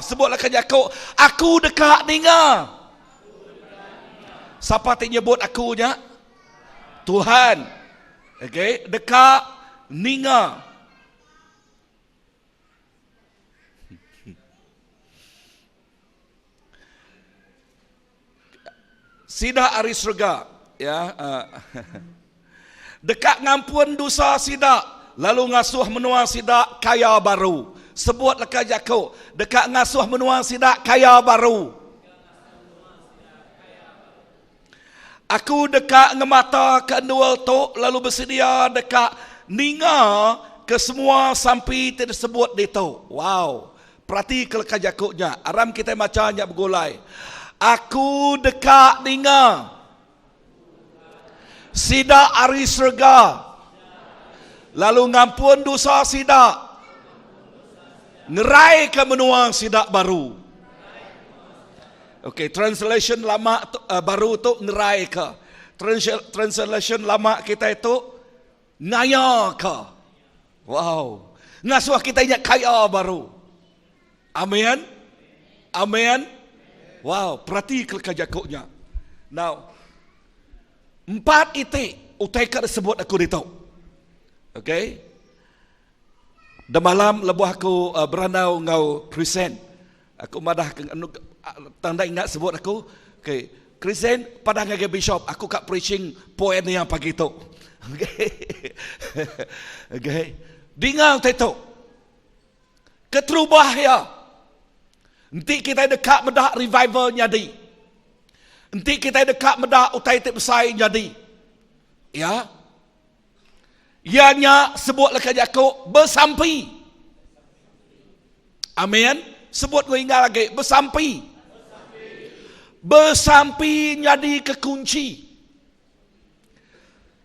Sebutlah ke jaku, aku deka ninga. Sapa ti nyebut aku nya? Tuhan. Okey, deka ninga. Sida ari serega, ya, deka ngampun dosa sida lalu ngasuh menua sida kaya baru. Sebut leka jaku, deka ngasuh menua sida kaya baru. Aku deka ngemata ke endur tu lalu besedia deka ninga ke semua sampi ti disebut ditu. Wow! Peratika leka jaku nya. Aram kitai macha nya begulai. Aku deka ninga sida ari serega lalu ngampun dosa sida, ngeraika menua sida baru. Okey, translation lama tu, uh, baru tu ngeraika. Translation lama kitai tu Ngayaka. Wow. Ngasuh kitai nya kaya baru. Amen. Amen. Wow, perati ke leka jaku nya. Now, empat iti utai ke disebut aku ditu. Okay. Demalam lebuh aku uh, berandau enggau Krisen. Aku madah ke tang enda ingat sebut aku. Okay. Krisen padah ngagai bishop aku ka preaching poin iya pagi tu. Okay. Okay. Dinga utai tu. Keterubah iya enti kitai deka meda revival nyadi. Enti kitai deka meda utai ti besai nyadi. Ya. Iya nya sebut leka jaku besampi. Amin. Sebut ku inggar agi, besampi. Besampi nyadi ke kunchi.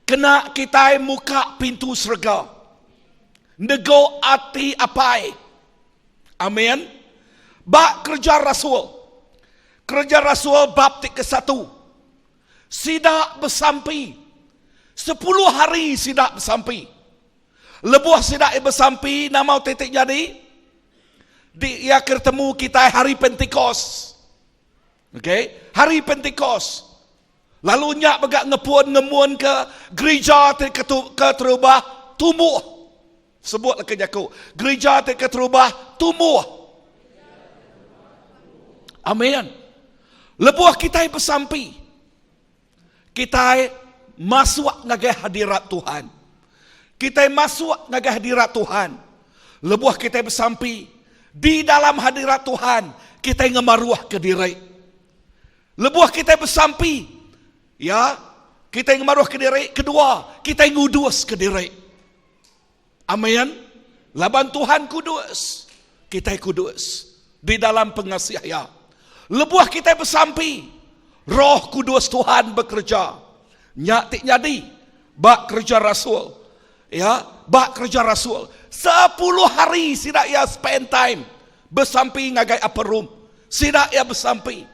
Kena kitai muka pintu serega. Nego ati apai. Amin. Ba kerja rasul. Kerja rasul bab ti ke-1. Sida besampi. Sepuluh hari sida besampi. Lebuh sida iya besampi, nama utai ti nyadi? Di iya ke ditemu kitai hari Pentikos. Okey, hari Pentikos. Lalu nya mega ngepun ngemunka gerija ti keterubah tumbuh. Sebut leka jaku, gerija ti keterubah tumbuh. Amin. Lebuh kitai besampi, Kitai masuk ngagai hadirat Tuhan. Kitai masuk ngagai hadirat Tuhan. Lebuh kitai besampi di dalam hadirat Tuhan, kitai ngemaruhka diri. Lebuh kitai besampi, ya, kitai ngemaruhka diri. Kedua, kitai nguduska diri. Amin. Laban Tuhan kudus, kitai kudus di dalam pengasih Iya. Lebuh kitai besampi, Roh Kudus Tuhan bekereja. Nya ti nyadi ba kereja rasul. Ya, ba kereja rasul. Sepuluh hari sida iya spend time besampi ngagai upper room. Sida iya besampi.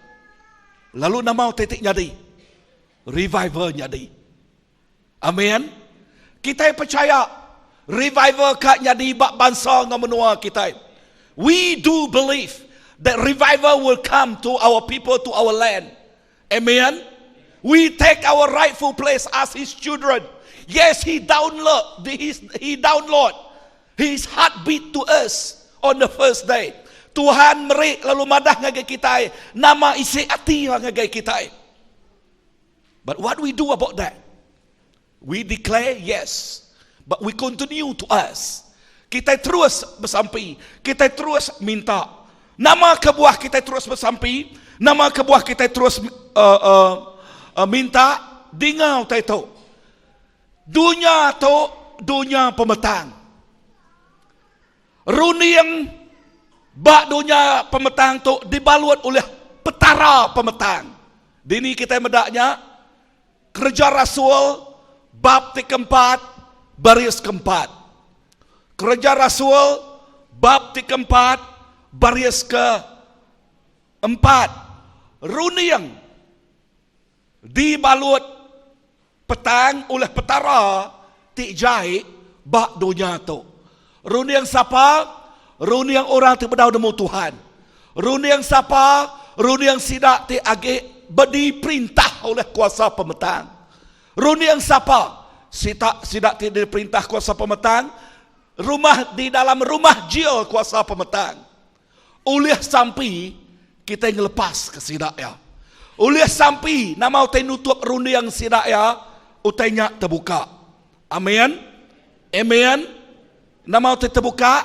Lalu nama utai ti nyadi? Revival nyadi. Amin. Kitai pechaya revival ka nyadi ba bansa enggau menua kitai. We do believe that revival will come to our people, to our land. Amen. We take our rightful place as his children. Yes, he download his, he download his heartbeat to us on the first day. Tuhan meri lalu madah ngagai kitai nama isi ati iya ngagai kitai. But what we do about that? We declare yes, but we continue to ask. Kitai terus besampi, kitai terus minta. Nama kebuah kitai terus besampi? Nama kebuah kitai terus uh, uh, uh, minta? Dinga utai tu. Dunya tu dunya pemetang. Runding ba dunya pemetang tu dibalut ulih petara pemetang. Dini kitai meda nya? Kereja Rasul bab ti keempat baris keempat. Kereja Rasul bab ti keempat baris ke empat. Runding dibalut Petang ulih Petara ti jai ba dunya tu. Runding sapa? Runding orang ti bedau nemu Tuhan. Runding sapa? Runding sida ti agi bediperintah oleh kuasa pemetang. Runding sapa? Sita sida ti diperintah kuasa pemetang, rumah di dalam rumah jil kuasa pemetang. Ulih sampi kitai ngelepaska sida iya. Ulih sampi nama utai nutup runding sida iya, utai nya tebuka. Amen. Amen. Nama utai tebuka?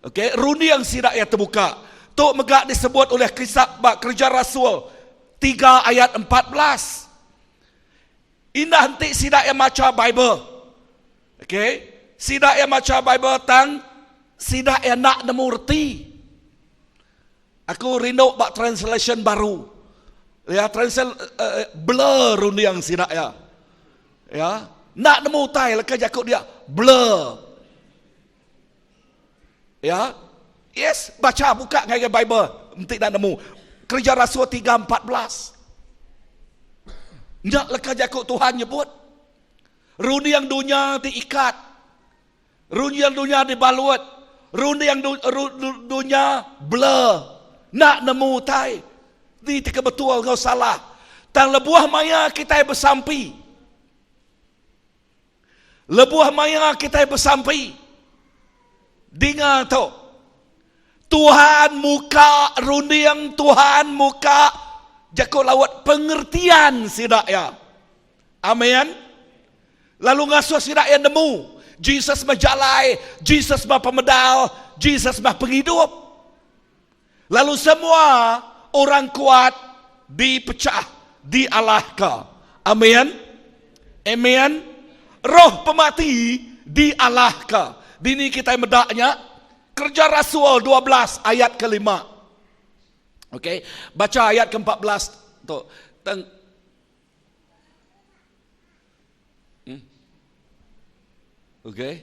Okey, runding sida iya tebuka. Tu mega disebut ulih kisah ba Kereja Rasul 3 ayat 14. Indah enti sida iya macha Bible. Okey, sida iya macha Bible tang sida iya enda nemu reti. Aku rindu ba translation baru. Ya, translation uh, blur runding sida ya. Ya, enda nemu utai leka jaku dia blur. Ya. Yes, baca buka ngagai Bible enti enda nemu. Kerja Rasul 3:14. Nya leka jaku Tuhan nyebut. Runding dunya ti ikat. Runding dunya dibalut. Runding du, ru, dunya blur. Enda nemu utai. Ni ti ke betul enggau salah. Tang lebuh maya kitai besampi. Lebuh maya kitai besampi. Dinga tu. Tuhan muka runding, Tuhan muka jaku laut pengertian sida iya. Amen. Lalu ngasuh sida iya nemu Jesus meh jalai, Jesus meh pemedal, Jesus meh pengidup. Lalu semua orang kuat dipecah, dialahka. Amen. Amen. Roh pemati dialahka. Dini kitai meda nya? Kerja Rasul 12 ayat kelima. Okey, baca ayat ke-14 tu. Teng Hmm. Okey.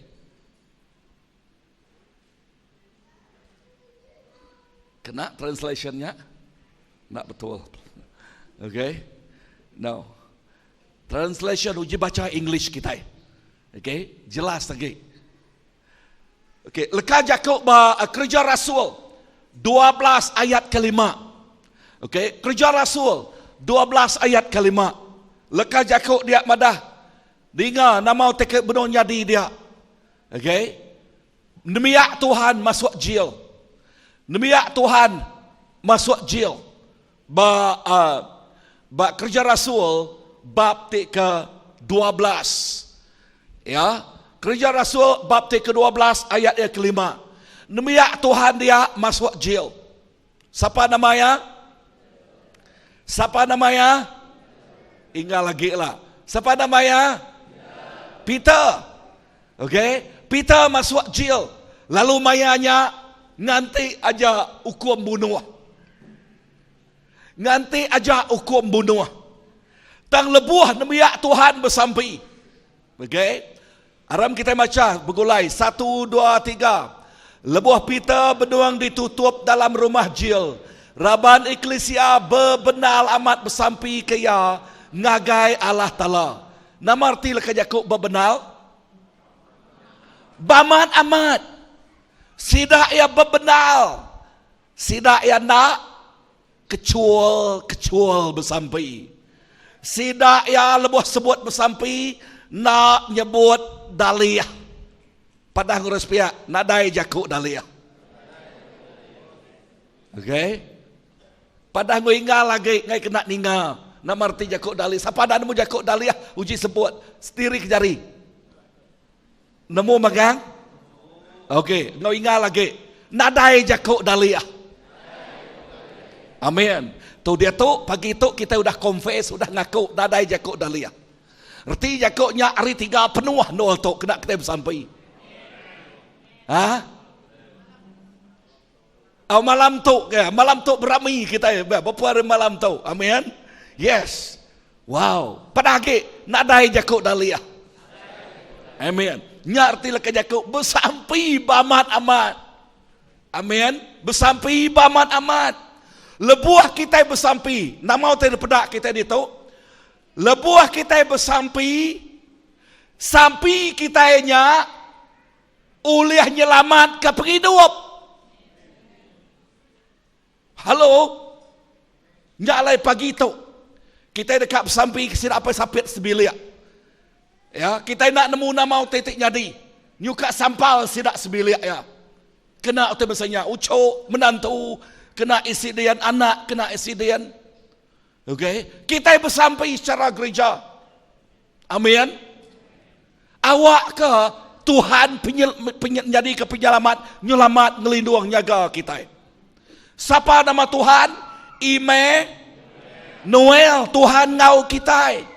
Kena translationnya? Nak betul. Okey. No. Translation uji baca English kita. Okey, jelas lagi. Okey, leka jaku ba eh, Kerja Rasul 12 ayat kelima. Okey, Kerja Rasul 12 ayat kelima. Leka jaku dia madah dinga nama utai ke benung nyadi dia. Okey. Nembiak Tuhan masuk jil. Nembiak Tuhan masuk jil. Ba uh, ba Kerja Rasul bab ti ke 12. Ya, Kerja Rasul bab ti ke 12 ayat yang kelima. Nembiak Tuhan dia masuk jil. Siapa nama ya? Siapa nama ya? Ingat lagi lah. Siapa nama ya? Peter. Okey, Peter masuk jil. Lalu mayanya nganti aja hukum bunuh. Nganti aja hukum bunuh. Tang lebuh nembiak Tuhan besampi. Okey. Aram kita maca begulai. Satu, dua, tiga. Lebuh Peter benuang ditutup dalam rumah jil. Raban eklesia bebenal amat besampi ke iya ngagai Allah Taala. Nama reti leka jaku bebenal? Bamat amat. Sida iya bebenal. Sida iya enda kechul-kechul besampi. Sida iya lebuh sebut besampi enda nyebut dalih. Padah ngurus piak nadai jaku dalih. Okey. Padah enggau inggal agi ngai kena ninga nama reti jaku dalih. Sapa enda nemu jaku dalih uji sebut setiri ke jari. Nemu magang? Okey, enggau inggal agi. Nadai jaku dalih. Amin. Tu diatu pagi tu kita udah confess udah ngaku nadai jaku dalih. Reti jaku nya hari tiga penuh nol tu kena kita besampi. Ha? Oh, malam tu ke, malam tu berami kita berapa hari malam tu. Amin. Yes. Wow. Pada agi nadai jaku daliah. Amin. Nya arti leka jaku besampi bamat amat. Amin. Besampi bamat amat. Lebuh kita besampi, nama utai dipeda kita ditu? Lebuh kita besampi, sampi kita nya ulih nyelamatka pengidup. Halo. Nya alai pagi tu kitai deka besampi ke sida apai sapit sebilik. Ya, kitai enda nemu nama utai ti nyadi. Nyuka sampal sida sebilik iya. Kena utai bansa nya, uchu, menantu, kena isi dian, anak kena isi dian. Okey, kitai besampi secara gereja. Amin. Awakka Tuhan penyel, penyel, nyadika penyelamat, nyelamat, ngelindung, nyaga kitai. Sapa nama Tuhan? Ime Noel, Tuhan ngau kitai.